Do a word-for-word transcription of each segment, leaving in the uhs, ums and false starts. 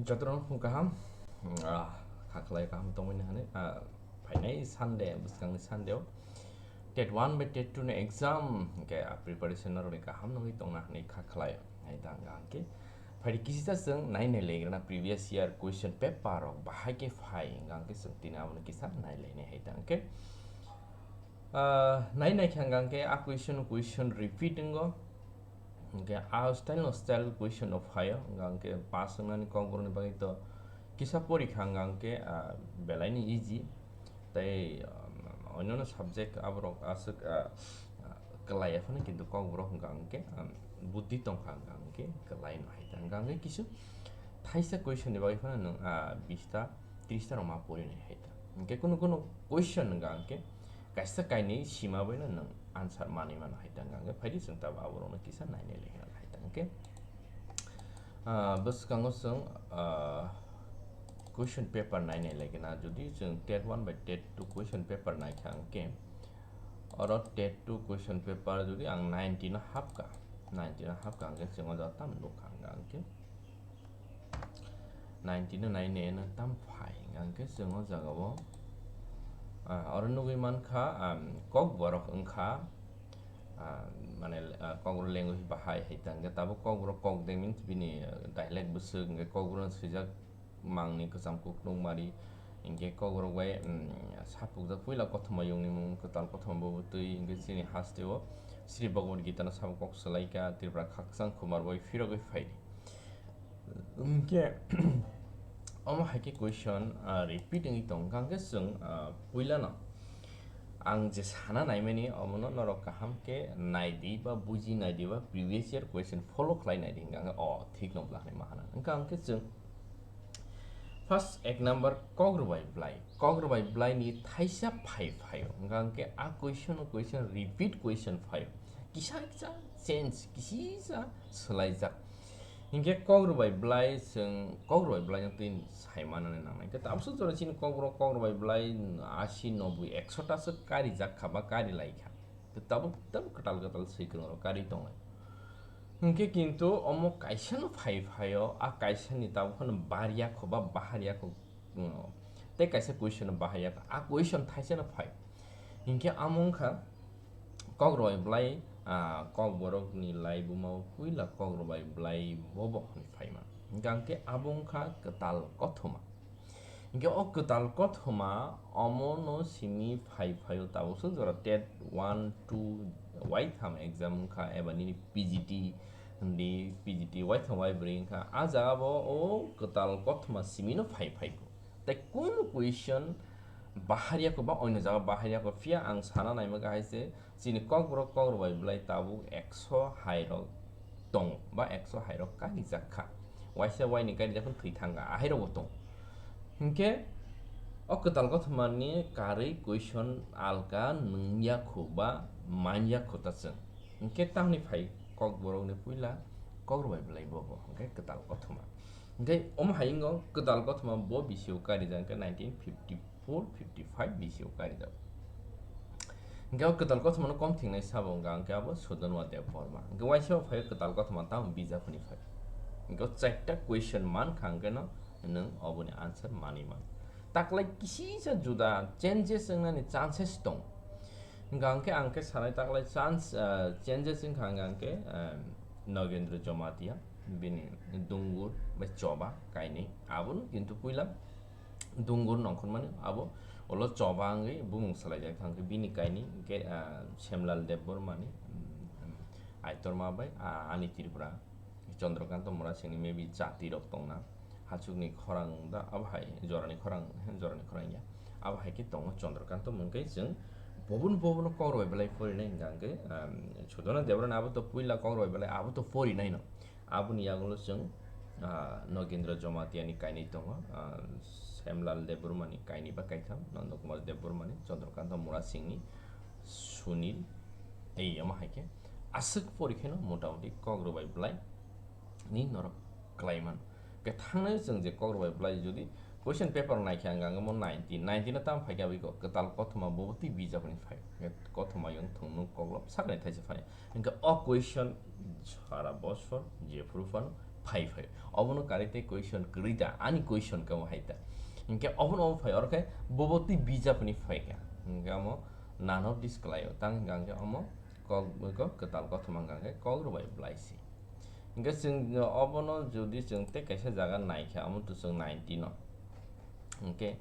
Jotono phung kaham, ah, kha khlai kaham tongmani hani, ah, phainai Sunday, bwskangni Sunday o TET one bai TET two ni exam, hwnkhe, ah, preparation no rwni kaham nungwi tongna hani kha khlai. Hai da hwnkha hwnkhe, phaidi kisa chwng nai nai legrana previous year question paper rok bahai khe phai, hwnkha hwnkhe chwng tini abono kisa nai lainai hai da hwnkhe. Ah, nai nai kha hwnkha hwnkhe a question, question repeat wngo. Hwnkhe a style no style question rok phaio, hwnkha hwnkhe pass wngnani kokborokni bagwi to kisa porikha hwnkha hwnkhe, ah, belaini easy. Tei, um, onyono subject aborok aswk, ah, ah, kwlai ya phano kintu kokborok hwnkha hwnkhe, um, buddhi tongkha hwnkha hwnkhe kwlai no hai ta. Hwnkha hwnkhe kisu thaisa question ni bagwi phano nwng, ah, bista, trista rok ma porinai hai ta. Hwnkhe kunu kunu question hwnkha hwnkhe kaisa kainwi sima baino nwng answer manwi mano hai ta hwnkha hwnkhe phaidi chwng tabuk aborokno kisa nainai lai hwnkha hai ta hwnkhe. Ah, bwskango chwng, ah, question paper nainai lai gana, jodi chwng TET one bai TET two question paper naikha hwnkhe, oro TET two question paper jodi ang ninety no hapkha, ninety no hapkha hwnkhe chwng o jaga tamo nukha hwnkha hwnkhe. Ninety no nine no tam phai hwnkha hwnkhe chwng o jaga o, ah, oro nugwi mankha, um, kokborok wngkha, ah, mane, ah, kokborok language bahai hai ta hwnkhe tabuk kokborok kok de means bini, ah, dialect bwswk hwnkhe kokborok no swijak mangni kwcham kuk nukmari hwnkhe kokborok bai, um, sapukjak puila kothoma yongni mung kwtal kothoma bo twi hwnkhe chini haste o Sri Bhagavad Gita no sabo kok swlaikha Tripura khakchang khumar bai phirogwi phaidi. Hwnkhe, omo hai khe question, ah, repeat wngwi tong kha, hwnkhe chwng, ah, puilano ang je sana naimani, omono norok kaham khe naidi ba buji naidi ba previous year question follow khlai naidi, hwnkha hwnkhe, o, thik no bwla hinwi ma hana. Hwnkha hwnkhe chwng first ek number kok rwbai blai, kok rwbai blai ni thaisa phai phaio, hwnkha hwnkhe a question o question repeat question phaio, kisa kisa change, kisa swlaijak. Hinkhe kok rwbai blai chwng, kok rwbai blai no twi sai manani nangnai. Hinkhe tabukso jora chini kokborok kok rwbai blai asi, noboi, ekso ta swk kari jak kha ba kari lai kha. Tei tabuk, tabuk kwtal kwtal swi kwrwng rok kari tonglai. Hinkhe kintu omo kaisa no phai phaio, a kaisa ni tabuk phano bar ya kho ba bahar ya kho, mm, tei kaisa question no bahar ya kho, a question thaisa no phai. Hinkhe amo wngkha, Kok rwbai blai, ah, kokborokni laibuma o puila kok rwbai blai bobo hwnwi phaima. Hwnkha hwnkhe abo wngkha kwtal kothoma. Hinkhe o kwtal kothoma omono simi phai phaio tabukso jora TET one, two, waitham exam wngkha eba nini P G T hwnwi P G T waitham waibrwi wngkha. A jaga bo o kwtal kothoma simino phai phaibo. Tei kunu question bahar ya kho ba oino jaga bahar ya kho, phiya ang sana naima khe hai se chini kokborok kok rwbai blai tabuk ekso hai rok tongo ba ekso hai rok kari jak kha, waisa waini kari jak phano thwi thang kha, ahai rok bo tongo. Hinkhe o kwtal kothoma ni karwi question alka nung ya kho ba man ya kho ta chwng. Hinkhe tamni phai kokborok ni puila kok rwbai blai bobo hinkhe kwtal kothoma. Hinkhe omo hai wngkha kwtal kothoma bo bisio karijak hinkhe nineteen fifty four fifty five bisio karijak. Hinkhe o kwtal kothoma no kom thingnai sabo wngkha hinkhe abo Sudhanwa Debbarma. Hinkhe waisa o phai kwtal kothoma tamo bijak hwnwi phai. Hinkhe o chaita question mankha hinkhe no nwng oboni answer manwi man. Taklai kisisa juda changes wngnani chances tong. Hinkha hinkhe ang khe sanai taklai chance, ah, changes wngkha hinkha hinkhe, ah, Nagendra Jamatia bini Dungur bai Choba kainwi. Abono kintu puila Dungur nongkhormani abo ulo Choba wngwi bumung swlaijak thangkhe bini kainwi hinkhe, ah, Semlal Debbarmani, mm, mm, Aitorma bai, ah, ani Tripura Chandrakanta Murasingni maybe jati rok tongna, hachukni khorang da, abo hai jorani khorang, jorani khorang ya. Abo hai khe tongo Chandrakanta mungkhe chwng bobun bobun kok rwbai belai porinai hwnkha hwnkhe, um, Sudhana Debrani abo to puila kok rwbai belai abo to porinai no. Aboni yagulo chwng, ah, Nagendra Jamatia ni kainwi tongo, ah, Semlal Debbarma ni kainwi ba kaitham, Nanda Kumar Debbarma ni, Chandrakanta Murasingni, Sunil, ei omo hai khe aswk pori kheno motamoti kok rwbai belai ni norok kwlai mano. Khe thangnai chwng je kok rwbai belai jodi question paper naikhe ang ang mo ninety, ninety no tamo phaikha abo iko kwtal kothoma bo twi bijak ni phai. Khe kothoma yang thwngno koklop saknai thaisa phai. Hinkhe o question sara bosor jephuru phano phai phai. Obono karwi tei question kwrwi da, ani question khe omo hai ta. Hinkhe obono omo phai, oro khe bobo twi bijapni phai kha. Hinkhe omo none of this kwlaio, tang hinkhe omo kok, kok kwtal kothoma hinkhe kok rwbai blai si. Hinkhe chwng obono jodi chwng tei kaisa jaga nai kha, omo to chwng nineteen no. Hinkhe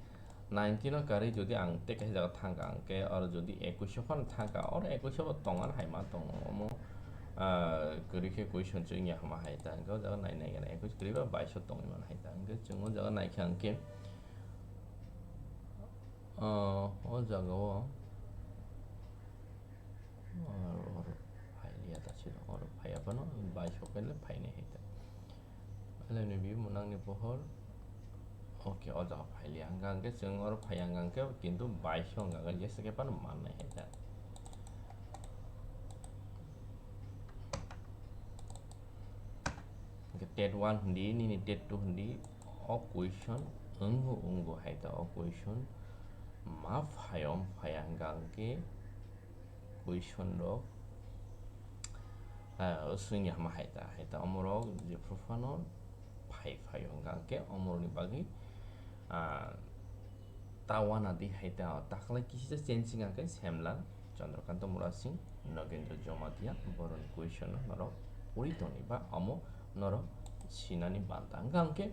nineteen no karwi jodi ang tei kaisa jaga thangkha, hinkhe oro jodi ekush o phano thangkha, oro ekush o bo tongmani hai ma tongo, omo, ah, kwrwi khe question chwngya hama hai ta, hinkhe o jaga nai nai gana ekush kwrwi ba bais o tongwi man hai ta, hinkhe chwng o jaga nai kha hinkhe, ah, o jaga o, ah, oro phai liya ta siro, oro phai ya phano bais o khe le phai nai hai ta. Eleni bi mwnangni pohor. Oke, o jaga phai liya. Hwnkha hwnkhe chwng oro phai ya hwnkha hwnkhe kintu bais o hwnkha hwnkhe jesa khe phano mannai hai ta. Hwnkhe tet one hindi, nini tet two hindi. O question wngbo wngbo hai ta, o question ma phai om phai ya hwnkha hwnkhe question rok, ah, swngya hama hai ta, hai ta omorok jephru phano phai phai o, hwnkha hwnkhe omorokni bagwi, ah, ta uanadi hai ta, takhwlai kisa change wngkha khe Semlal, Chandrakanta Murasing, Nagendra Jamatia, borokni question no norok pori tongni ba omo norok sinani banta. Hwnkha hwnkhe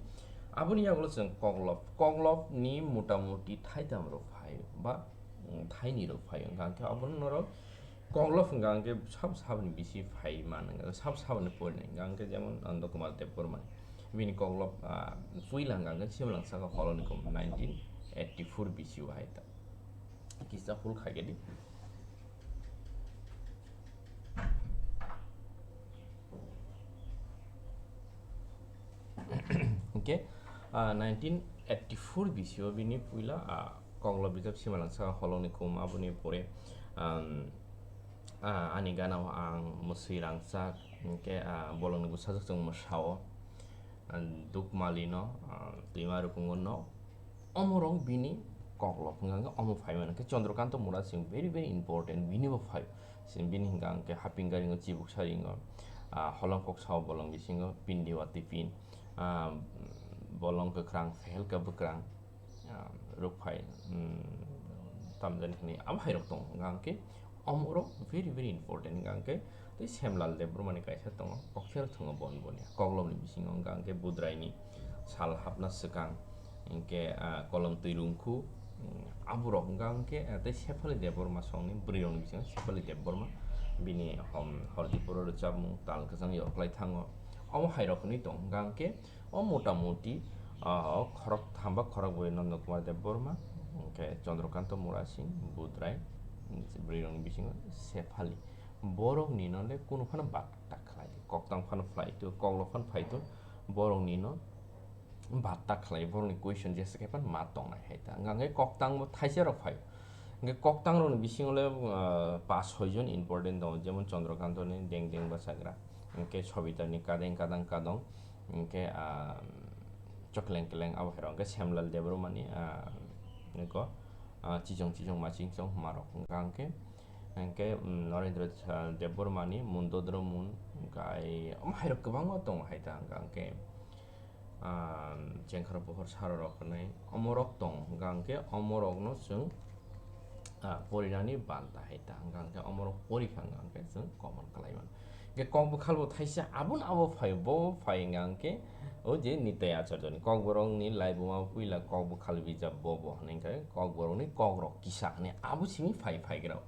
aboni yagulo chwng koklop, koklopni motamuti thaitam rok phai ba, mm, thaini rok phai o. Hwnkha hwnkhe abono norok koklop hwnkha hwnkhe sab saboni bisi phai man, hwnkha sab saboni porinai. Hwnkha hwnkhe jemon Nanda Kumar Debbarma ni, bini koklop, ah, puila hwnkha hwnkhe Simalwng saka holoni kom nineteen eighty four bisi o hai ta. Kisa hul khai khe di. Hwnkhe, ah, nineteen eighty four bisi o bini puila, ah, koklop bijap Simalwng saka holongni kum, aboni pore, um, ah, ani gana o ang mwswi rangchak, hwnkhe, ah, bolongni bwsajwk chwng mwsa o, ah, Dukmali no, ah, Twima Rukungo no, omorok bini koklop hwnkha hwnkhe omo phai mano. Hwnkhe Chandrakanta Murasing very, very important, bini bo phai. Sini bini hwnkha hwnkhe Hapingari wngo, Chibuk Sari wngo, ah, Holong Kok sao bolong bisingo Pindi Wati Pin, ah, bolong kwkhrang, Phehelka bwkrang, ah, rwk phai, mm, tamjani hwnwi abo hai rok tongo. Hwnkha hwnkhe omorok very, very important. Hwnkha hwnkhe tei Semlal Debbarma ni kaisa tongo, kokthero thwngo bon boni koklopni bisingo, hwnkha hwnkhe Budrai ni sal hapna swkang, hwnkhe, ah, kolom twi rungkhu, mm, aborok hwnkha hwnkhe, ah, tei Sefali Debbarma songni bwrwi rokni bisingo Sefali Debbarma bini hom Hordipuro rwchapmung tal kwchang yorklai thango, omo hai rok hwnwi tong. Hwnkha hwnkhe o motamuti, ah, o khorok thamba khorok bwrwi Nanda Kumar Debbarma, hwnkhe Chandrakanta Murasing, Budrai, bwrwi rokni bisingo Sefali. Borok ni no le kunu phano bad ta khlai di, koktang phano phlai tu, koklop phano phai tu, borok ni no bad ta khlai, borok ni question jesa khe phano ma tongnai hai ta. Hwnkha hwnkhe koktang bo thaisa rok phai. Hwnkhe koktang rok ni bisingo le, ah, pas soi jon important tongo, jemon Chandrakanta ni deng deng bachagra, hwnkhe Sobita ni kadeng kadang kadong, hwnkhe, ah, chokleng keleng abo hai rok, hwnkhe Semlal Debbarma ni, ah, niko, ah, chichong chichong maching chong ma rok, hwnkha hwnkhe, hwnkhe, mm, Narendra, ah, Debbarma ni Mundodro Mun, hwnkhe omo hai rok kwbangma tongo hai ta, hwnkha hwnkhe, ah, Chengkhar Pohor Saro rok hwnwi omo rok tong, hwnkha hwnkhe omo rok no chwng, ah, porinani banta hai ta, hwnkha hwnkhe omo rok pori kha, hwnkha hwnkhe chwng common khlai mano. Hwnkhe kok bwkhal bo thaisa, aboni abo phai, bo phai, hwnkha hwnkhe o je Nitai Acharya ni Kokborok ni Laibuma puila kok bwkhal bijap bo, bo hwnwi hwnkhe Kokborok ni kok rok kisa hwnwi abo simi phai phai gra o.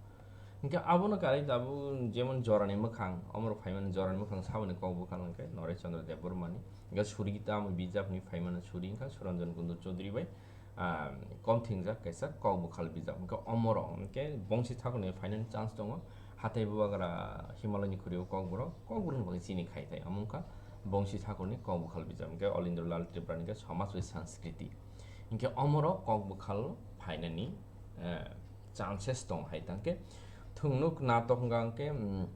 Hwnkhe abono karwi tabuk jemon Jorani Mwkhang, omorok phaimani Jorani Mwkhang saboni kok bwkhal hwnkhe Norai Chandra Debbarmani, hwnkhe Suri tamo bijapni phaimani Suri wngkha Suranjan Kundu Chaudhary bai, ah, kom thingjak kaisa kok bwkhal bijap. Hwnkhe omorok hwnkhe Bongsi Thakurni phainani chance tongo, hathai bubagra Himalayani khuri o Kokborok, Kokborokni bagwi chini khai thai, omo wngkha Bongsi Thakurni kok bwkhal bijap, hwnkhe Olindra Lal Tripurani hwnkhe Somaj bai Sanskriti. Hwnkhe omorok kok bwkhal phainani, eh, chances tong hai tangkhe thwngnuk natok hwnkha hwnkhe, mm,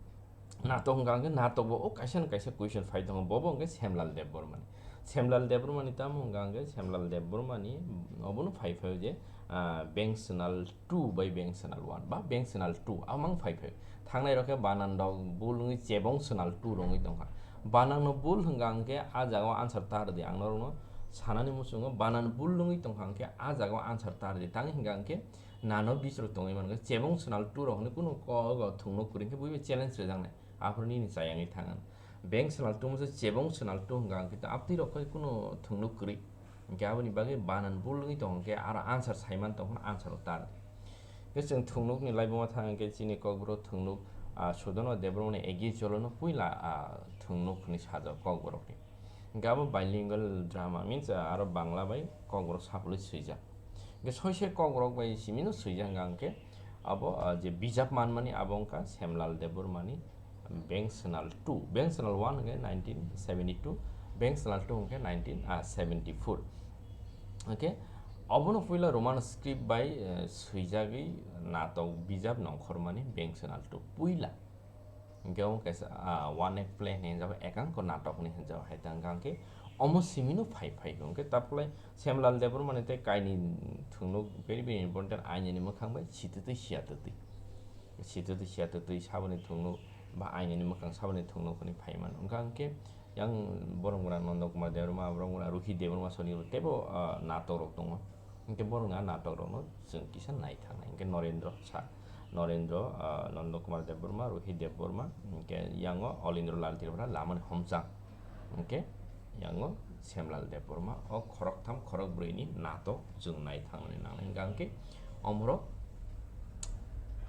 natok hwnkha hwnkhe natok bo o kaisa na kaisa question phai tongo, bobo hwnkhe Semlal Debbarmani. Semlal Debbarmani tamo hwnkha hwnkhe Semlal Debbarmani obono phai phaio je, ah, Beng Sonal two bai Beng Sonal one ba Beng Sonal two amang phai phaio. Thangnai rok khe banan rok bul wngwi chebong Sonal two rok wngwi tongkha. Banangno bul hwnkha hwnkhe a jagao answer ta rwdi, ang norokno sanani muchungo banan bul wngwi tongkha hwnkhe a jagao answer ta rwdi. Tang hwnkha hwnkhe nano bisrok tongwi mankha, chebong swnal two rok hwnwi kunu ko-, ogo thwngno kwrwi hwnkhe buibai challenge rwjaknai, aphuru nini chayangwi thangano. Beng swnal two masa chebong swnal two hwnkha hwnkhe abtwi rok khai kunu thwngno kwrwi. Hwnkhe aboni bagwi banan bul wngwi tong hwnkhe aro answer saiman tong phano answer o ta rwdi. Hwnkhe chwng thwngnukni laibuma thang hwnkhe chini kokborok thwngnuk, ah, Sudhanwa Debbarmani egi cholono puila, ah, thwngnuk hwnwi sajak kokborokni. Hwnkhe abo bilingual drama means, ah, aro Bangla bai kokborok sapulwi swijak. Hwnkhe soi soi kokborok bai simino swijak hwnkha hwnkhe abo, ah, je bijap manmani abo wngkha Semlal Debbarmani Beng Swnal two, Beng Swnal one hwnkhe nineteen seventy two, Beng Swnal two hwnkhe nineteen, ah, seventy four. Hwnkhe obono puila Roman script bai, eh, swijagwi natok bijap nongkhormani Beng Swnal two puila. Hwnkhe omo kaisa, ah, one act play hinwi hinjao, ekanko natok hinwi hinjao hai tang hwnkhe omo simino phai phai hwnkhe taplai Semlal Debbarmani tei kaini thwngnuk very very important ainani mwkhang bai sitwtwi siyatwtwi. Sitwtwi siyatwtwi saboni thwngnuk ba ainani mwkhang saboni thwngnuk hwnwi phai mano. Hwnkha hwnkhe yang borok mura Nondo Kumar Debbarma, borok mura Ruhi Debbarma soni teibo, ah, natok rok tongo. Hwnkhe borokni ah natok rokno chwng kisa naithangnai. Hwnkhe Norendra sa, Norendra, ah, Nondo Kumar Debbarma, Ruhi Debbarma, hwnkhe yango Olindra Lal Tripura lamani homchang. Hwnkhe yango Semlal Debbarma o khoroktham khorokbrwini natok chwng naithangnani nangnai. Hwnkha hwnkhe omorok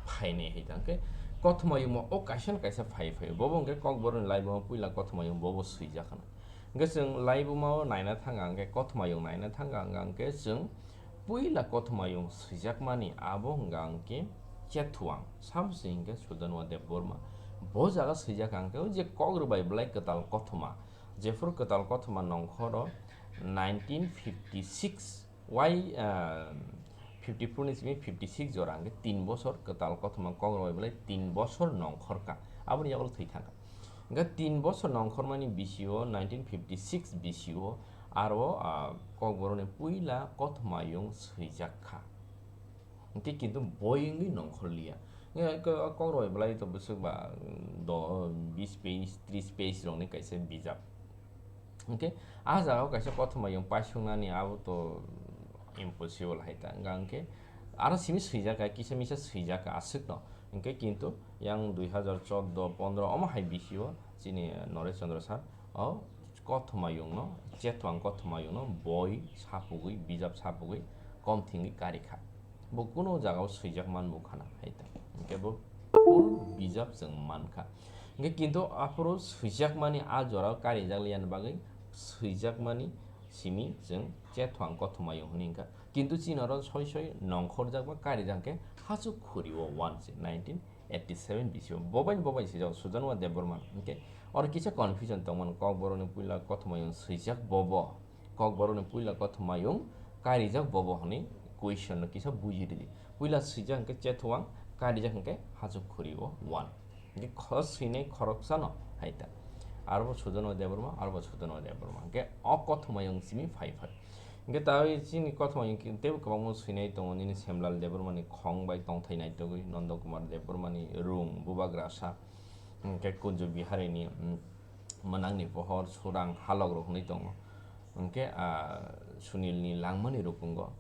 phainai hai ta hwnkhe kothoma yungma o kaisa na kaisa phai phai. Bobo hwnkhe kokborokni laibuma puila kothoma yung bobo swijak hwno. Hwnkhe chwng laibuma o naina thangkha hwnkhe kothoma yung naina thangkha hwnkha hwnkhe chwng puila kothoma yung swijakmani abo hwnkha hwnkhe Chethuang, samsing hwnkhe Sudhanwa Debbarma. Bo jaga swijak hwnkhe o je kok rwbai bwlai kwtal kothoma, jephuru kwtal kothoma nongkhoro nineteen fifty six, wai, ah, fifty four ni simi fifty six jora hwnkhe tin bosor kwtal kothoma kok rwbai bwlai tin bosor nongkhorkha, aboni yagulo thwi thangkha. Hwnkhe tin bosor nongkhormani bisio nineteen fifty six bisio aro, ah, kokborokni puila kothoma yung swijak kha. Hwnkhe kintu boi wngwi nongkhorliya. Hwnkhe ko-, kokroi bwlai to bwswk ba, mm, do, bis page, tris page rokni kaisa bijap. Hwnkhe ah jagao kaisa kothoma yung paisuknani abo to impossible hai ta. Hwnkha hwnkhe aro simi swijak kha, kisa misa swijak kha aswkno. Hwnkhe kintu yang dui hazar chordo pondro omo hai bisio chini Noresh Chandra sir o kothoma yungno, Chethuang kothoma yungno boi sapugwi, bijap sapugwi, kom thwngwi kari kha. Bo kuno jagao swijak man bo khana hai ta. Hwnkhe bo full bijap chwng man kha. Hwnkhe kintu aphuru swijakmani a jorao karijak liyani bagwi swijakmani simi chwng Chethuang kothoma yung hwnwi wngkha. Kintu chini oro soi soi nongkhorjak ba karijak khe Hachuk Khuri o one se nineteen eighty seven bisio bobaini bobai swijak Sujanwa Debbarma. Hwnkhe oro kisa confusion tongmani, kokborokni puila kothoma yung swijak bobo. Kokborokni puila kothoma yung karijak bobo hwnwi question no kisa buji ridi. Puila swijak hwnkhe Chethuang, karijak hwnkhe Hachuk Khuri o one. Hwnkhe kho swinai khoroksano hai ta. Arobo Sujanwa Debbarma, arobo Sujanwa Debbarma. Hwnkhe o kothoma yung simi phai phai. Hwnkhe tawi chini kothoma yung ki-, teibo kwbangma swinai tongo, nini Semlal Debbarmani khong bai tongthai naitugwi, Nondo Kumar Debbarmani rung, bubagrasa, hwnkhe Kunju Biharini, mm, mwnangni pohor, surang, halok rok hwnwi tongo. Hwnkhe, ah, Sunilni langmani rukungo,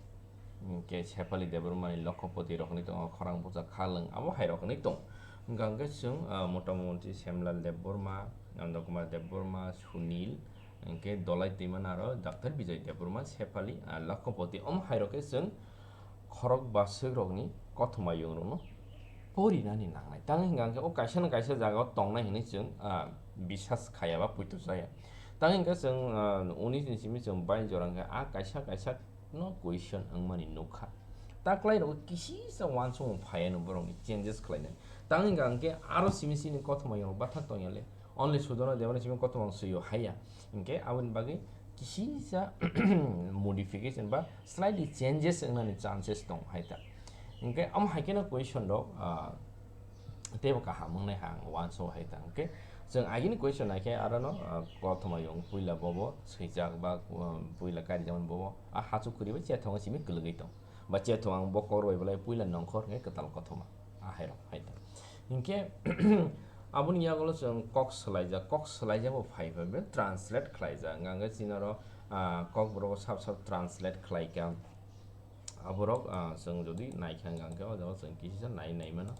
hwnkhe Sephali Debbarmani Lokhopoti rok hwnwi tongo, khorang bucha khalwng, abo hai rok hwnwi tongo. Hwnkha hwnkhe chwng, ah, motamoti Semlal Debbarma, Nanda Kumar Debbarma, Sunil, hwnkhe Dolai Twimana aro Doctor Bijoy Debbarma, Sephali, ah, Lokhopoti, omo hai rok khe chwng khorok bwswk rokni kothoma yung rokno porinani nangnai. Tang hwnkha hwnkhe o kaisa na kaisa jagao tongnai hwnwi chwng, ah, bisas khaya ba puito chaya. Tang hwnkhe chwng, ah, unis ni simi chwng bai jora hwnkhe a kaisa kaisa no question wngmani nukha. Taklai rok kisisa uansukmung phaiya no borokni changes khlainani. Tang hwnkha hwnkhe aro simi sini kothoma yung rok bathak tongya le. Only Sudhanwa Debbarma simi kothoma swi o haiya. Hwnkhe aboni bagwi kisisa modification ba slightly changes wngnani chances tong hai ta. Hwnkhe omo hai kheno question rok, ah, teibo kaham wngnai ha ang uansuk hai ta. Hwnkhe chwng agini question naikhe arono, ah, kothoma yung puila bobo swijak ba, ah, puila karijakmani bobo a Hachuk Khuri bai Chethuang simi kwlwgwi tong. Ba Chethuang bo kok rwbai belai puila nongkhor hwnkhe kwtal kothoma. A hai rok hai ta. Hwnkhe Aboni yagulo chwng kok swlaijak, kok swlaijak bo phai phai be translate khlaijak. Hwnkhe chini oro, ah, kokborok sab sab translate khlaikha. Aborok, ah, chwng jodi naikha hwnkhe o jaga chwng kisa nai nai mano.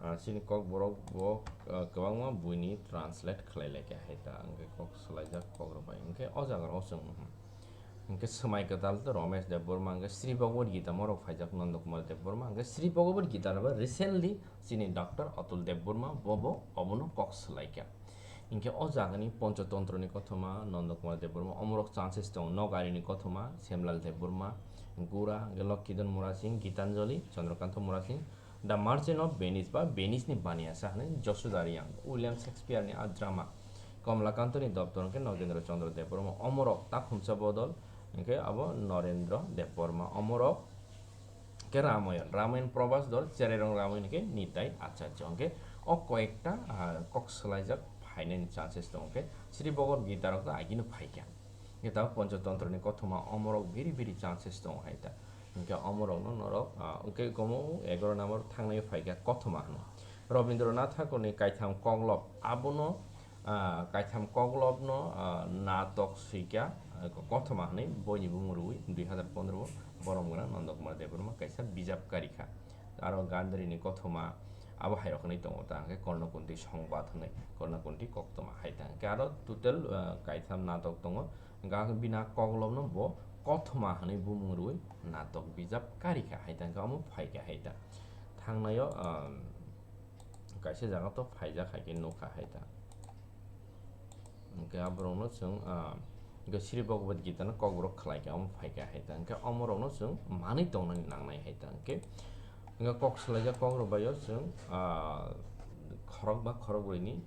Ah, chini kokborok bo, ah, kwbangma buini translate khlai laikha hai ta, hwnkhe kok swlaijak kok rok bai. Hwnkhe o jaga rok chwng, hmm. Hwnkhe Swmai Kwtal tei Romesh Debbarma, hwnkhe Sri Bhagavad Gita morok phaijak Nanda Kumar Debbarma, hwnkhe Sri Bhagavad Gita no bo recently chini Doctor Atul Debbarma bo bo obono kok swlaikha. Hwnkhe o jagani Panchatontro ni kothoma Nanda Kumar Debbarma, omorok chances tongo, Nogari ni kothoma Semlal Debbarma, Gura, hwnkhe Lokkhidhan Murasing, Gitanjali, Chandrakanta Murasing, The Merchant of Venice ba Venice ni Baniyasa hwnwi Josuda Riyang, William Shakespeare ni a drama, Komlakanta ni doptor hwnkhe Nogendra Chandra Debbarma, omorok Takhumsa Bodol hwnkhe abo Norendra Debbarma, omorok hwnkhe Ramayan, Ramayan Probas Dol, Cherairong Ramayan hwnkhe Nitai Acharya, hwnkhe o koyekta, ah, kok swlaijak phainani chances tongo, hwnkhe Sri Bhagavad Gita rok to agino phaikha. Hwnkhe tabuk Panchatontro ni kothoma omorok biri biri chances tongo hai ta. Hwnkhe omorokno norok, ah, hwnkhe komo egaroh number thangnai phaikha kothoma hwno. Rabindranath Thakurni kaitham koklop abono, ah, kaitham koklopno, ah, natok swikha, ah, kothoma hwnwi boini bumung rwui dui hazar pondro o borom gwnang Nanda Kumar Debbarma kaisa bijap karikha. Aro Gandharini kothoma abo hairok hwnwi tongo ta hwnkhe Kornakunti Songbat hwnwi, Kornakunti koktoma hai ta hwnkhe aro total, ah, kaitham natok tongo. Hwnkhe bini koklopno bo kothoma hwnwi bumung rwui natok bijap karikha hai ta hwnkhe omo phaikha hai ta. Thangnaio, um, kaisa jaga to phaijak hai khe nukha hai ta. Hwnkhe aborokno chwng, ah, hwnkhe Sri Bhagavad Gita no kokborok khlai khe omo phaikha hai ta. Hwnkhe omorokno chwng manwi tongnani nangnai hai ta. Hwnkhe, hwnkhe kok swlaijak kokrok bai o chwng, ah, khorok ba khorok bwrwini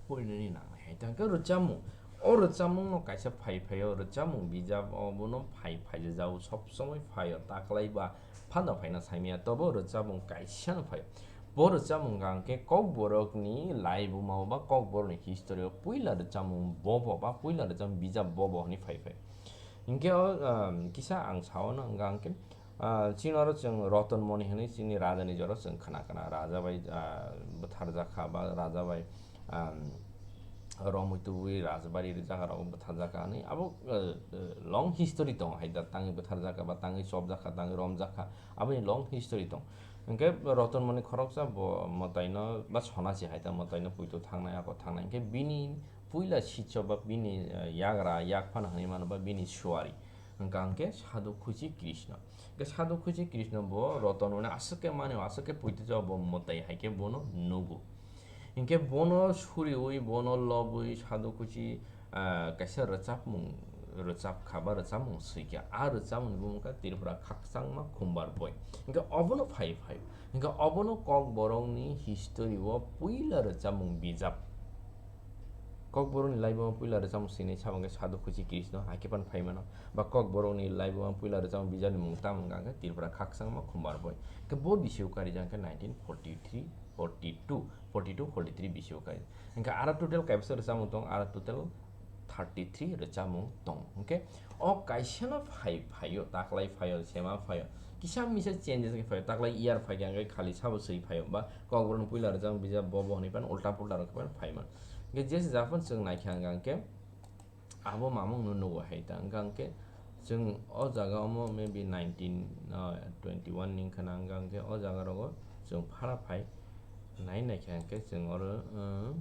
porinani nangnai hai ta. Hwnkhe rwchapmung, o rwchapmungno kaisa phai phai o rwchapmung bijap obono phai phaijajao, sob somoi phai o, taklai ba phano phaina saimaya, tobo rwchapmung kaisano phai o. Bo rwchapmung hwnkha hwnkhe kokborokni laibuma o ba kokborokni history o puila rwchapmung bobo ba puila rwchapmung bijap bobo hwnwi phai phai. Hwnkhe o, um, kisa ang sao no hwnkha hwnkhe, ah, chini oro chwng Roton Moni hwnwi chini rajani jora chwng khna khna raja bai, ah, bwtharjakha ba raja bai, um, romwi tubui rajbari jaga rok bwtharjakha hwnwi abo, uh, uh, long history tongo hai da, tangwi bwtharjakha ba tangwi chopjakha, tangwi romjakha, aboni long history tong. Hwnkhe Roton Moni khoroksa bo mwtaino ba sonasi hai ta mwtaino puitu thangnai, ako thangnai. Hwnkhe bini puila sicho ba bini, uh, yagra yak phano hwnwi mano ba bini suari hwnkha hwnkhe Sadhu Khuchi Krishna. Hwnkhe Sadhu Khuchi Krishna bo Roton Moni aswk khe mani, aswk khe puitu jao bo mwtai hai khe bono nugo. Hwnkhe bono suriui, bono lobwi Sadhu Khuchi, ah, kaisa rwchapmung rwchapkha ba rwchapmung swikha. A rwchapmungni bumung kha Tripura Khakchangma Khumbar Boi. Hwnkhe obono phai phai. Hwnkhe obono kokborokni history o puila rwchapmung bijap. Kokborokni laibuma puila rwchapmung swinai sabo hwnkhe Sadhu Khuchi Krishna, hai khe phano phai mano. Ba kokborokni laibuma puila rwchapmung bijapni mung tamo wngkha hwnkhe Tripura Khakchangma Khumbar Boi. Hwnkhe bo bisio karijak hwnkhe nineteen forty-three, forty-two, forty-two, forty-three bisio karijak. Hwnkhe aro total kaibwsa rwchapmung tong, aro total thirty-three rwchapmung tong. Hwnkhe o kaisano phai, phaio, taklai phaio, sema phaio. Kisa misa changes khe phaio, taklai year phaikha hwnkhe khali sabo swi phaio. Ba kokborokni puila rwchapmung bijap bobo hwnwi phano ulta pulta rok phano phai mano. Hwnkhe jesa japhano chwng naikha hwnkha hwnkhe abo mamungno nugo hai ta. Hwnkha hwnkhe chwng o jaga omo maybe nineteen, uh, twenty-one ni wngkha na, hwnkha hwnkhe o jaga rogo chwng phara phai nai naikha hwnkhe chwng oro, uh,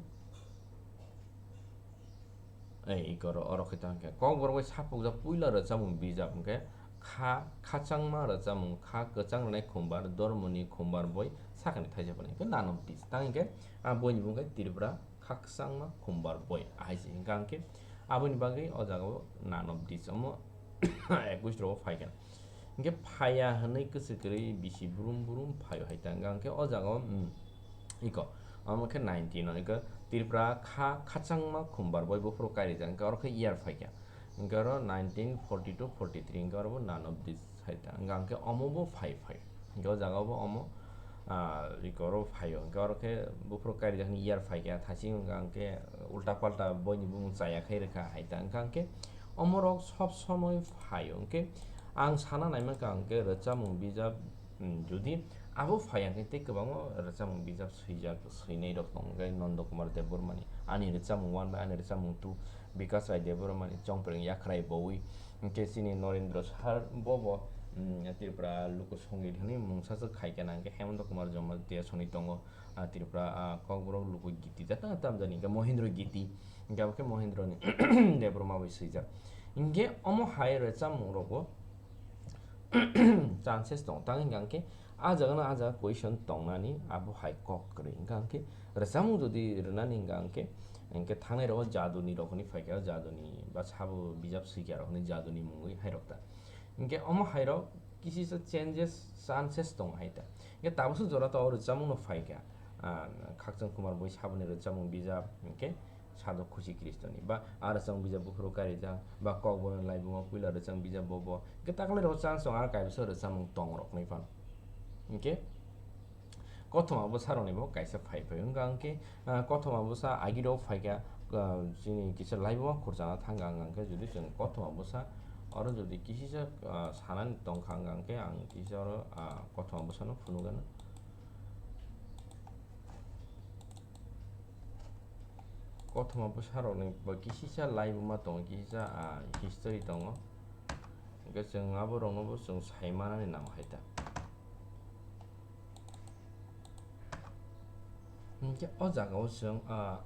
Ei, ikoro oro khe tang khe kokborok bai sapukjak puila rwchapmung bijap hwnkhe kha, khachangma rwchapmung, kha kwchang rwnai khumbar, dormoni khumbar boi sakani thaisa phano hwnkhe none of this. Tang hwnkhe a boini bumung khe Tripura Khakchangma Khumbar Boi ahai se hwnkha hwnkhe aboni bagwi o jaga o none of this omo ekush rok o phaikha. Hwnkhe phaiya hwnwi kwchwk kwrwi bisi brum brum phaio hai ta hwnkha hwnkhe o jaga o, mm, iko, omo khe nineteen o, iko Tripura kha, khachangma khumbar boi buphuru kairijak, hwnkhe oro khe year phaikha, hwnkhe oro nineteen forty-two forty-three, hwnkhe oro bo none of this hai ta, hwnkha hwnkhe omo bo phai phai, hwnkhe o jaga o bo omo, ah, iko oro phaio, hwnkhe oro khe buphuru kairijak hwnwi year phaikha, thasi hwnkha hwnkhe ulta palta boini bumung chaya khai rwkha hai ta, hwnkha hwnkhe omorok sob somoi phaio, hwnkhe ang sana naimankha hwnkhe rwchapmung bijap, mm, jodi Abo phai hwnkhe tei kwbangma rwchapmung bijap swijak, swinai rok tongo, hwnkhe Nondo Kumar Debbarmani, Ani Rwchapmung one bai Ani Rwchapmung two, Bikas Rai Debbarmani, Chongpreng Yakhrai Bowi, hwnkhe chini Norendra Sar, bobo, mm, Tripura Loku Songit hwnwi mungsa se khai khe nang khe Hemanta Kumar Jamatia soni tongo, ah, Tripura, ah, Kokborok Loku Giti jata tamjani, hwnkhe Mohindra Giti, hwnkhe abo khe Mohindrani Debbarma bai swijak. Hwnkhe omo hai rwchapmung rogo chances tong tang hwnkha hwnkhe ah jaga no ah jaga question tongnani abo hai kok kwrwi hwnkha hwnkhe rwchapmung jodi rwnani hwnkha hwnkhe, hwnkhe thangnai rogo jaduni rok hwnwi phaikha, jaduni ba sabo bijap swikha rok hwnwi jaduni mungwi hai rok ta. Hwnkhe omo hai rok kisisa changes chances tong hai ta. Hwnkhe tabukso jora to o rwchapmung no phaikha, ah, Khakchang Kumar Boi saboni rwchapmung bijap hwnkhe Sadhok Khusi Khristoni, ba a rwchapmung bijap buphuru karijak, ba Kokborokni Laibuma puila rwchapmung bijap bobo. Hwnkhe takhwlai rok chance tong, a kaisa rwchapmung tong rok nai phano. Hwnkhe kothoma bwsa rokni bo kaisa phai phai wngkha, hwnkhe, ah, kothoma bwsa agi rok phaikha, ah, chini kisa Laibuma khurchana thangkha, hwnkha hwnkhe jodi chwng kothoma bwsa oro jodi kisisa, ah, sanani tongkha, hwnkha hwnkhe ang kisa oro, ah, kothoma bwsano phunukgano. Kothoma bwsarokni bo kisisa Laibuma tongo, kisisa, ah, history tongo. Hwnkhe chwng aborokno bo chwng sai manani nang hai ta. Hwnkhe o jagao chwng, ah,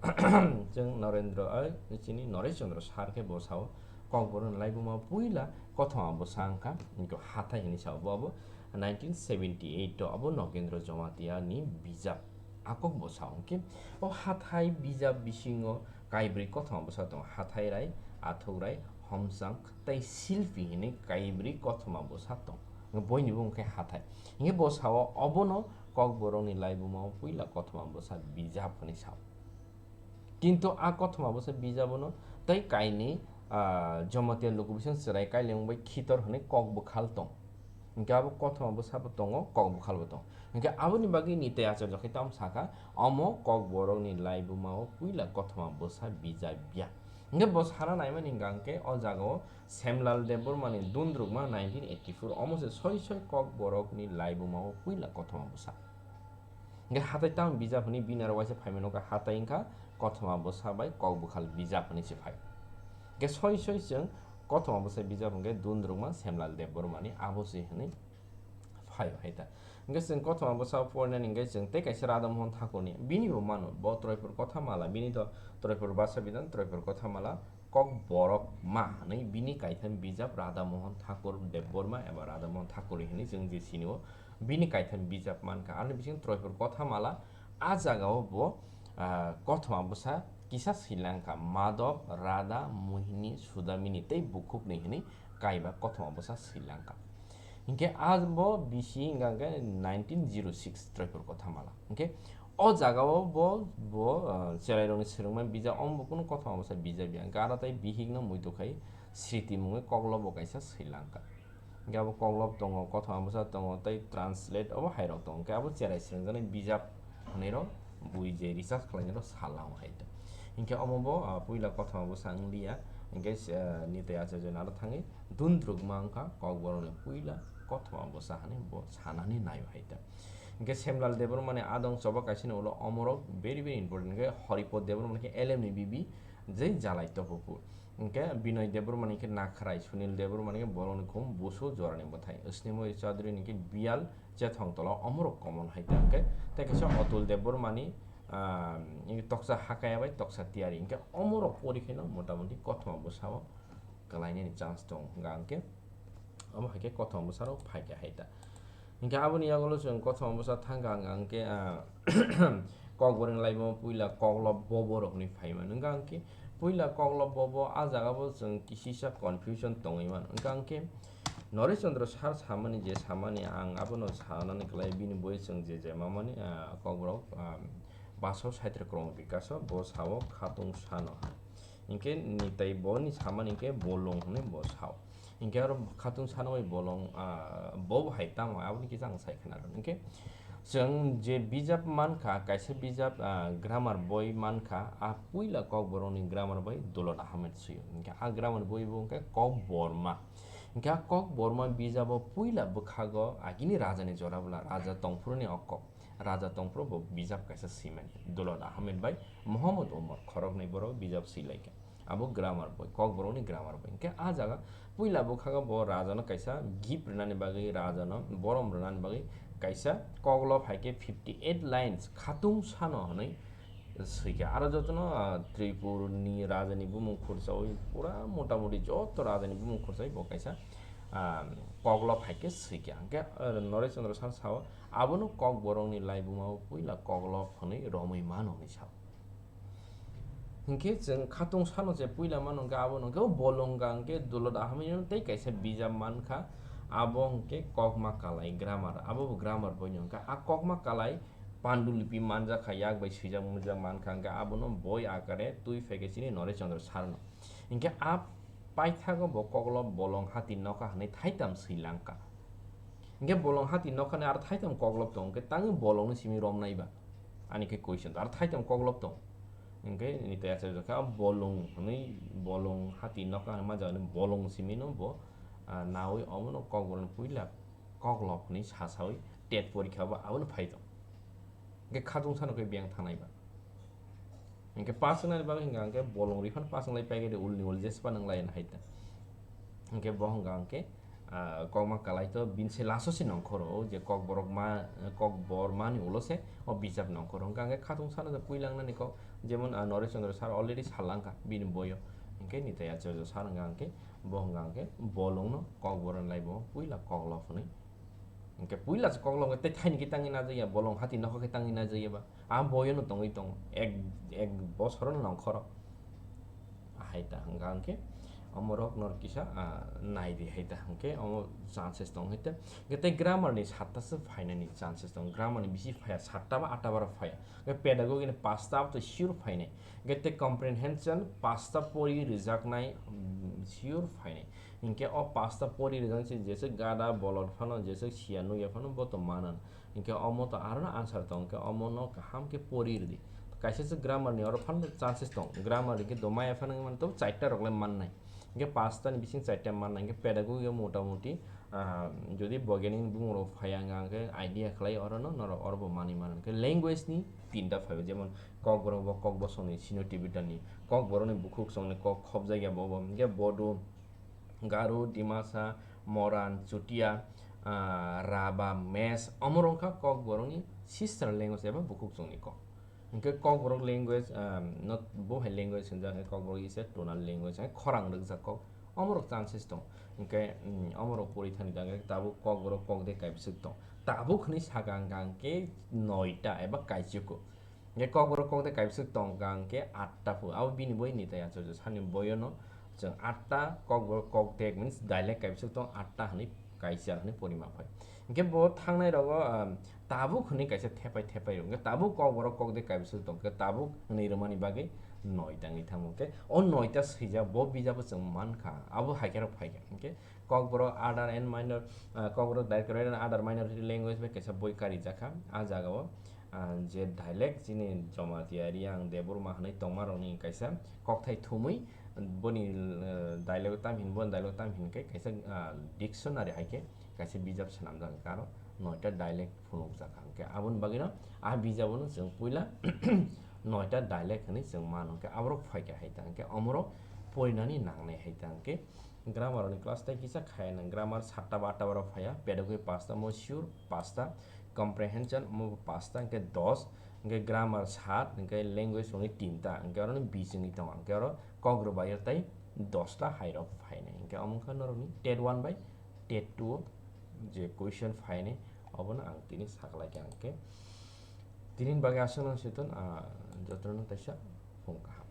chwng Norendra, ah, chini Noresh Chandra Sar khe bo sao, Kokborokni Laibuma puila kothoma bwsa wngkha, hwnkhe Hathai hwnwi sao bo abo nineteen seventy eight o abo Nogendra Jamatia ni bijap. Akok bwsa hwnkhe o Hathai bijap bisingo kaibrwi kothoma bwsa tongo, Hathai Rai, Athuk Rai, Homchang tei Silpi hwnwi kaibrwi kothoma bwsa tong. Boini bo hwnkhe Hathai. Hwnkhe bo sao obono Kokborokni Laibuma o puila kothoma bwsa bijap hwnwi sao. Kintu a kothoma bwsa bijap bono tei kainwi, ah, Jamatia Loku Bising Chwrai Kailaimung bai Khitor hwnwi kok bwkhal tong. Hwnkhe abo kothoma bwsa bo tongo, kok bwkhal bo tongo. Hwnkhe aboni bagwi Nitai Acharya khe tamo sakha, omo Kokborokni Laibuma o puila kothoma bwsa bijap ya. Hwnkhe bo sana naimani hwnkha hwnkhe o jagao Semlal Debbarmani Dundrukma nineteen eighty four, omo se soi soi Kokborokni Laibuma o puila kothoma bwsa. Hwnkhe Hathai tamo bijap hwnwi bini aro waisa phaimani wngkha, Hathai wngkha kothoma bwsa bai kok bwkhal bijap hwnwi se phai. Hwnkhe soi soi chwng kothoma bwsa bijap hwnkhe Dundrukma Semlal Debbarmani abo se hwnwi phai hai ta. Hwnkhe chwng kothoma bwsa porinani hwnkhe chwng tei kaisa Radha Mohan Thakurni, bini bo mano, bo Troipur Kothamala, bini to Troipur Basa Bidhan, Troipur Kothamala, Kokborok ma hwnwi bini kaitham bijap Radha Mohan Thakur Debbarma eba Radha Mohan Thakuri hwnwi chwng je sinio, bini kaitham bijap mankha. Aroni bising Troipur Kothamala, a jagao bo, ah, kothoma bwsa kisa swilangkha, Madhab, Radha, Mohini, Sudamini tei Bukhukni hwnwi kaiba kothoma bwsa swilangkha. Hinkhe a bo bisi hwnka hwnkhe nineteen zero six Troipur Kothamala. Hinkhe o jagao bo, bo, ah, cherairokni swrwngmani bijap, omo bo kunu kothoma bwsa bijap ya. Hinkhe aro tei bihikno muitu khai Sriti mungwi koklobo kaisa swilangkha. Hinkhe abo koklob tongo, kothoma bwsa tongo, tei translate obo hairok tongo. Hinkhe abo cherai swrwngjaknai bijap hwnwi rok bui je research khlainai rok salango hai to. Hinkhe omo bo, ah, puila kothoma bwsa wng liya. Hinkhe, ah, Nitai Acharya no aro thangwi Dundrukma wngkha Kokborokni puila kothoma bwsa hwnwi bo sanani naio hai ta. Hinkhe Semlal Debbarmani adong choba kaisani ulo omorok very, very important. Hinkhe Horipod Debbarmani khe L M ni bibi, jai Jalai Topopur. Hinkhe Binoy Debbarmani khe Nakhrai, Sunil Debbarmani khe Bolongni Khum, Busu Jorani Bwthai, Snimoi Chaudhury ni khe Biyal Chethong Tola, omorok common hai ta. Hinkhe tei kaisa Atul Debbarmani, ah, Toksa Hakaya bai Toksa Tiyari. Hinkhe omorok pori khe no motamoti kothoma bwsao kwlainani chance tongo, hwnka hwnkhe omo hai khe kothoma bwsarok phai kha hai ta. Hwnkhe aboni yagulo chwng kothoma bwsa thang kha, hwnka hwnkhe, ah, Kokborokni Laibuma puila koklob bobo rokni phai mano, hwnka hwnkhe puila koklob bobo a jaga bo chwng kisisa confusion tongwi mano, hwnka hwnkhe Noresh Chandra Sar samani je samani ang abono sanani kwlai, bini boi chwng je je mamani, ah, Kokborok, ah, Basao Saitra Kroma Bikaso bo sao khatung sano. Hinkhe Nitai boni samani hinkhe bolong hwnwi bo sao. Hinkhe aro khatung sano bai bolong, ah, bo hai tamo aboni kisa ang sai khna rw. Hinkhe chwng je bijap mankha, kaisa bijap, ah, grammar boi mankha, a puila Kokborokni grammar boi Dulot Ahmed Suyo. Hinkhe a grammar boi bo hinkhe Kokborma. Hingke a Kokborma bijabo puila bwkhago agini rajani jora bwla raja tongphuru ni o kok. Raja tongphuru bo bijap kaisa swimani. Dulot Ahmed bai Mohammed Umar khoroknwi borok bijap swilaikha. Abo grammar boi, Kokborokni grammar boi. Hingke a jaga puila bwkhago bo rajano kaisa gift rwnani bagwi, rajano borom rwnani bagwi kaisa koklop hai khe fifty eight lines khatung sano hwnwi swikha. Aro jotono, ah, Tripurni rajani bumung khursawi pura motamoti joto rajani bumung khursawi bo kaisa, ah, koklop hai khe swikha. Hingke, ah, Noresh Chandra Sar sao, abono Kokborokni laibumao puila koklop hwnwi romwi mano hwnwi sao. Hingke chwng khatung sano je puila mano hingke abo hingke o bolong hingke Dulot Ahmedni tei kaisa bijap mankha, abo hingke Kokma Kalai grammar, abo bo grammar boino hingke a Kokma Kalai Pandulipi manjakha, yak bai swijak mujak mankha, hingke abono boi akare twi phaikhe chini Noresh Chandra Sarno. Hingke a paithago bo koklop bolong hati nokha hwnwi thaitam swi langkha. Hingke bolong hati nokhani aro thaitam koklop tongo, hingke tangwi bolongni simi romnai ba? Ani khe question, aro thaitam koklop tongo. Hingke Nitai Acharya khe bolong hwnwi, bolong hati nokha hwnwi manjakni bolong simino bo, ah, nawi omono Kokborokni puila koklop hwnwi sasawi tet porikha bo abono phai tongo. Hingke khatung sano khe biyang thangnai ba? Hingke pass wngnani bagwi hingka hingke bolong rifan pass wnglai paikhe de ulni ul jespa nwnglai hai ta. Hingke bo hingka hingke, ah, Kokma Kalai to bini se laso se nongkhoro, o je Kokborok ma, Kokbormani ulo se o bijap nongkhoro. Hingka hingke khatung sano je puilangnani kok, jemon, ah, Noresh Chandra Sar already salangkha bini boyo. Hingke Nitai Acharya Sar hingka hingke bo hingka hingke bolongno Kokborok lai bo puila koklop hwnwi. Hingke puila se koklop hingke tei thaini khe tangwi najakya, bolong hati nokha khe tangwi najakya ba? A boyono tongwi tongo, ek, ek bosorono nongkhoro. Hai ta hingka hingke omorok nor kisa, ah, nai di hai ta hingke omo chances tong hai ta. Hingke tei grammar ni satta se phainani chances tong, grammar ni bisi phaiya, satta ba atta ba rok phaiya. Hingke pedagogy ni pasta to sure phainai. Hingke tei comprehension pasta pori rijaknai, mm, sure phainai. Hingke o pasta pori rijak se jeswk gada bolot phano, jeswk siya nukya phano bo to manan. Hingke omo to arono answer tong, hingke omono kaham khe pori rwdi. Kaisa se grammar ni oro phano chances tong. Grammar hingke do maya phano wngmani to chaita rok le mannai. Hingke pasta ni bising chaita mannai. Hingke pedagogy o motamoti, ah, jodi boiganik ni bumung rok phai ang, ang khe idea khlai orono norok oro bo manwi mano. Hingke language ni tinta phai o, jemon Kokborok bo Kok bosong ni, Sino Tibetan ni, Kokborok ni bukhuk song ni kok khobjak ya bo bo. Hingke Bodo, Garo, Dimasa, Moran, Chutia, ah, Raba, Mes, omo rok wngkha Kokborokni sister language eba bukhuk chwngni kok. Hingke Kokborok language, ah, no, bo hai language hwnjak, hingke Kokborok is a tonal language, hingke khorang rwkjak kok, omo rok chances tong. Hingke, mm, omo rok pori thani hingke tabuk Kokborok kok de kaibwswk tong. Tabuk hwnwi saka hingka hingke noita eba kaichiko. Hingke Kokborok kok de kaibwswk tong hingka hingke atta phu. Abo bini boi ni tai achuk sani boyono chwng atta Kokborok kok de means dialect kaibwswk tong, atta hwnwi kaisa hwnwi porima phai. Hingke bo thangnai rogo, um, tabuk hwnwi kaisa thepai thepai rw. Hingke tabuk Kokborok kok de kaibwswk tong, hingke tabuk hwnwi rwmani bagwi noita wngwi thango. Hingke o noita swijak bo bijabo chwng mankha, abo hai khe rok phai kha. Hingke Kokborok other and minor, ah, Kokborok dialect and other minority language bai kaisa boi karijak kha. A jagao, ah, je dialect chini Jamatia, Riang, Debbarma hwnwi tongmarokni kaisa kokthai thumwi boni, ah, dialect tam hin, boni dialect tam hin khe kaisa, ah, dictionary hai khe kaisa bijap swnamjak kha aro noita dialect phunukjak kha. Hwnkhe aboni bagwino a bijabo no chwng puila noita dialect hwnwi chwng mano. Hwnkhe aborok phai kha hai ta hwnkhe omorok porinani nangnai hai ta hwnkhe Grammar ni class tai kisa khaya nang, grammar satta ba atta borok phaya, pedagogy pasta, mo sure pasta, comprehension mo pasta, hingke dos, hingke grammar sat, hingke language rokni tinta, hingke oro ni bisingni tongo, hingke oro kok rwbaio tai dosta hai rok phainai, hingke omo wngkha norokni tet one bai tet two je question phainai, obono ang tini saklai kha, hingke tini bagwi aswk nang siton, ah, jotono taisa phung kaham.